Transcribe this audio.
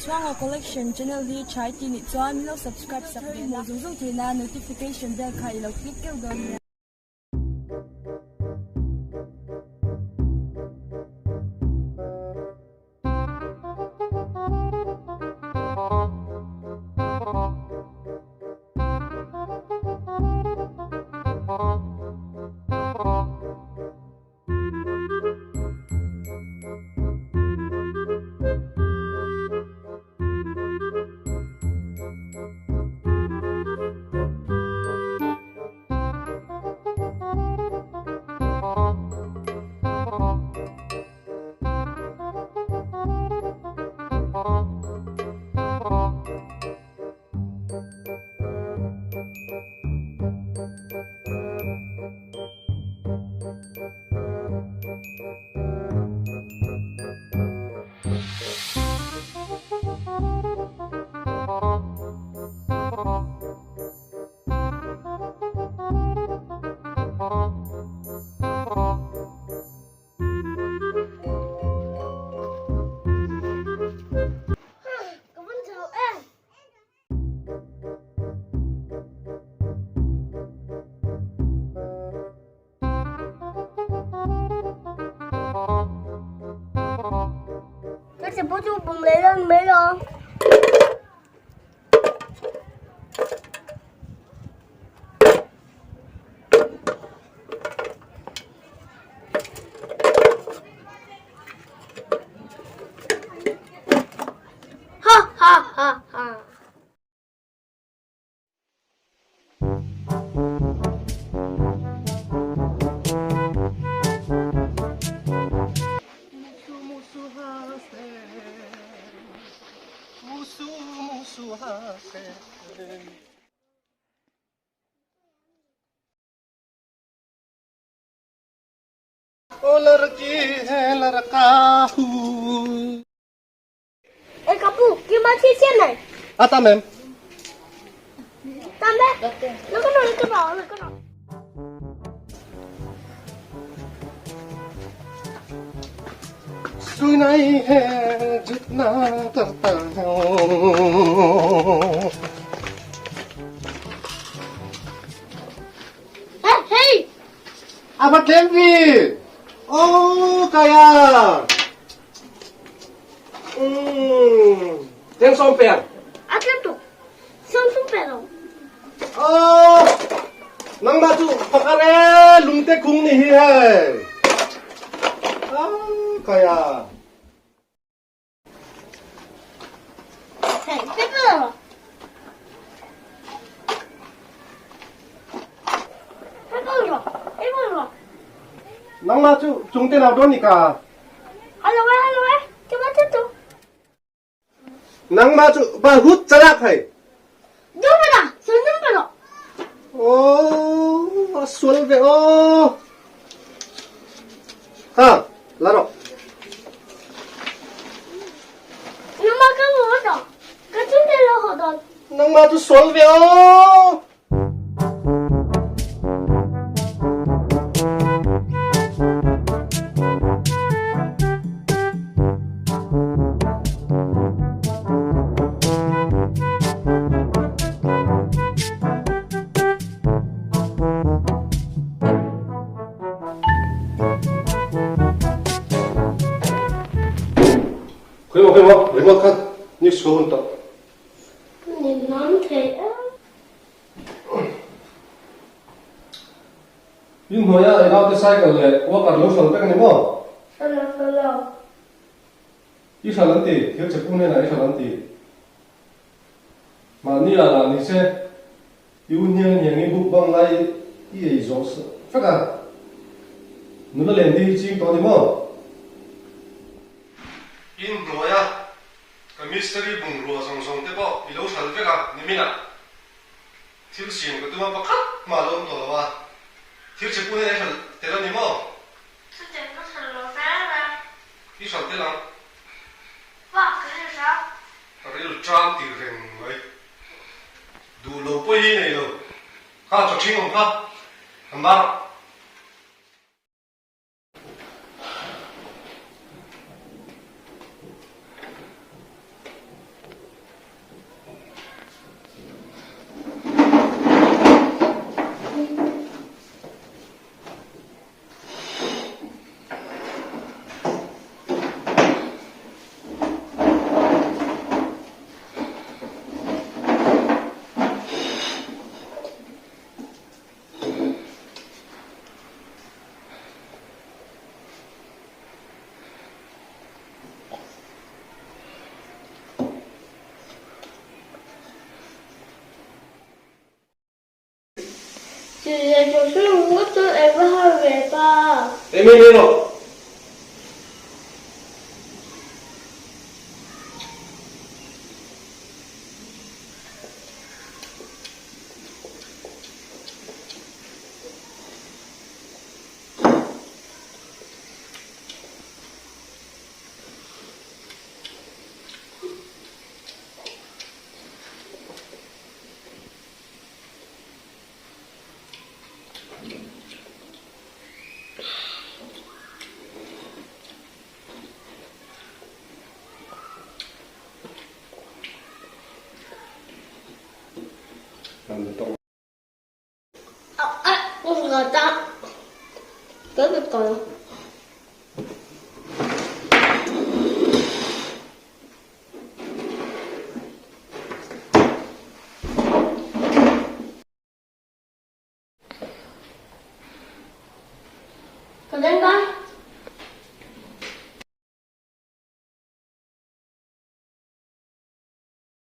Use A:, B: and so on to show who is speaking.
A: Chhuanga Collection channel hi tha i ti nih chuan min lo subscribe sak ve la. Hmuh zung zung theih nan notification bell kha i lo click keuh dawn nia.
B: Ka vun chho e. Ka chapu chu bung leh lo mai lo. Ha ha ha ha.
C: O larki he larka hu.
B: E ka pu, ki ma thi chian này.
C: A tam em?
B: Tam em? Nó có nó có nó có nó.
C: Sunai he jitna karta hu.
B: Hey, hey.
C: A va tlem vi! Oh, kaya! Umm, tlem sawm per.
B: A tlem tuk. Sawm sum per lo.
C: Oh, nangmah cu pakhat e lungte khung nih hi hei. Ah, kaya.
B: Hey, pepper. Pepper, pepper.
C: Nangmah cu cungte nau dawn ni ka.
B: Hello, hello, Cuma tu.
C: Nangmah cu bahut calak hei.
B: Dumana, sunum pero.
C: Oh, a sual ve oh. Ha, la rawh.
B: Nangmah ka mu do. Ka chungte lo ho don.
C: Nangmah cu sual ve oh. Khoi maw khoi maw remote kha news ko hun to.
B: Ni nam thei a.
C: In hnuai ah i naute cycle le walker lo hral vek a ni maw?
B: Hral lo hral lo.
C: I hral an ti, thil che pu hnenah i hral an ti. Mahni ah lah ni se, i u hniang hniang i buk bang lai i ei zawh vek a. Nula len te hi ching tawh a ni maw? In hnuai ah ka mistari bungrua zawng zawng te pawh i lo hral vek a, nimin ah. Thil siam ka tum a, pakhat mah lo awm tawh lo a. Thil che pun hian i hral tel a ni maw?
B: Chutiang ka hral lo reng reng.
C: I hral tel ang.
B: Pa, ka ril ṭam.
C: Ka ril ṭam ti reng mai. Duh lo pawh hi nei lo. Kha chaw ṭhing awm kha. Kan bar. Ei mai mai rawh.